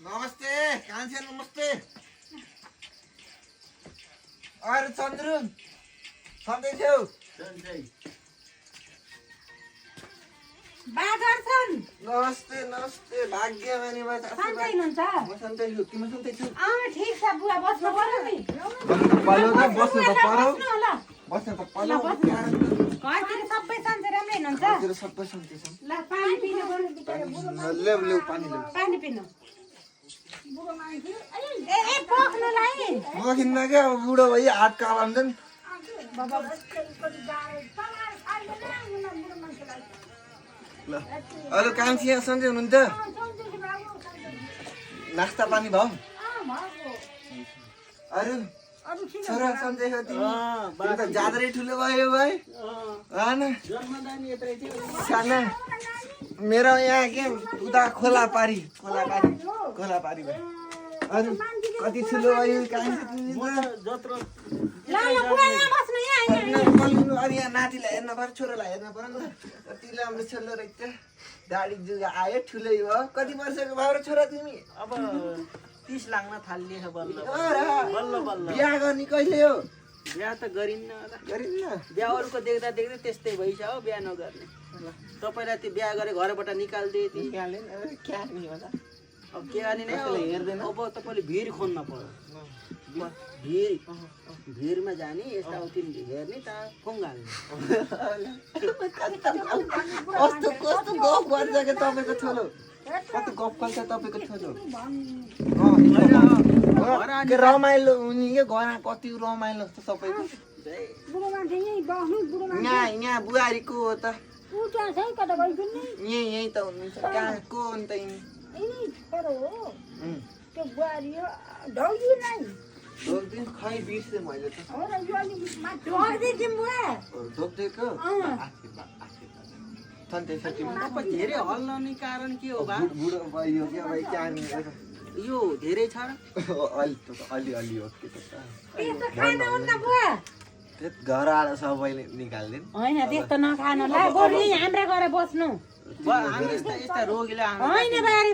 नमस्ते कान्छे नमस्ते अरे चन्द्रु सधैँ थियौ बाजार छन् नमस्ते नमस्ते भाग्यमानी भएछ सन्चै हुनुहुन्छ म सन्चै छु तिमी सन्चै छौ ठीक छ बुवा बस्नु पर्यो नि बस्नु त पर्यो ल बस्नु त पर्यो घरतिर सबै सन्चै राम्रै हुनुहुन्छ हजुर सबै सन्चै छन् ल पानी पिनु पर्यो ल्याउ ल्याउ पानी ल्याउ पानी पिनु ए पोख्नुलाई म खिन्न क्या अब बुढो भइ हात काला हुन्छन् ल अरू कान्छी यहाँ सन्चै हुनुहुन्छ नास्ता पानी भयो अरू छोरा सन्चै हो तिमी त ज्यादै ठुलो भयो भाइ साना मेरो यहाँ के उता खोला पारी भयो अरू कति ठुलो भयो कान्छी तिमी यहाँ नातिलाई हेर्न पर्यो छोरालाई हेर्न पर्यो नि त कति राम्रो छोरो रहेछ दाढी जुगा आयो ठुलै भयो कति वर्षको भयो र छोरा तिमी अब 30 लाग्न थालिएछ बल्ल बल्ल बिहा गर्ने कहिले हो बिहा त गरिन्न होला गरिन्न बिहा अरूको देख्दा देख्दै त्यस्तै भइछ हो बिहा नगर्ने तपाईलाई त्यो बिहा गरे घरबाट निकाल्दिए ती निकाल्दैन क्या नि होला अब के गर्ने नै हेर्दैन अब तपाईले भिड खोज्न पर्यो भिडमा जाने यस्ता उतिन हेर्ने त फोङ हाल्ने कस्तो कस्तो गफ गर्छ के तपाईँको छोरो कति गफ गर्छ तपाईँको छोरो के रमाइलो हुने के घर कति रमाइलो जस्तो तपाईँको यहाँ बुहारीको हो त यहीँ त हुनुहुन्छ कहाँ को हो नि त यिनी ढोक्दिन खै बिर्सेँ मैले त ढोक्दिएको सन्चै छ तिमी तपाईँ धेरै हल्लाउने कारण के हो बा बुढो भयो क्या भाइ क्या यो धेरै छ र अलि हो के त त्यो घर आएर सबैले निकाल्दैन होइन त्यस्तो नखानु ल बरु हाम्रा गएर बस्नु हामी यस्ता रोगीलाई होइन बारी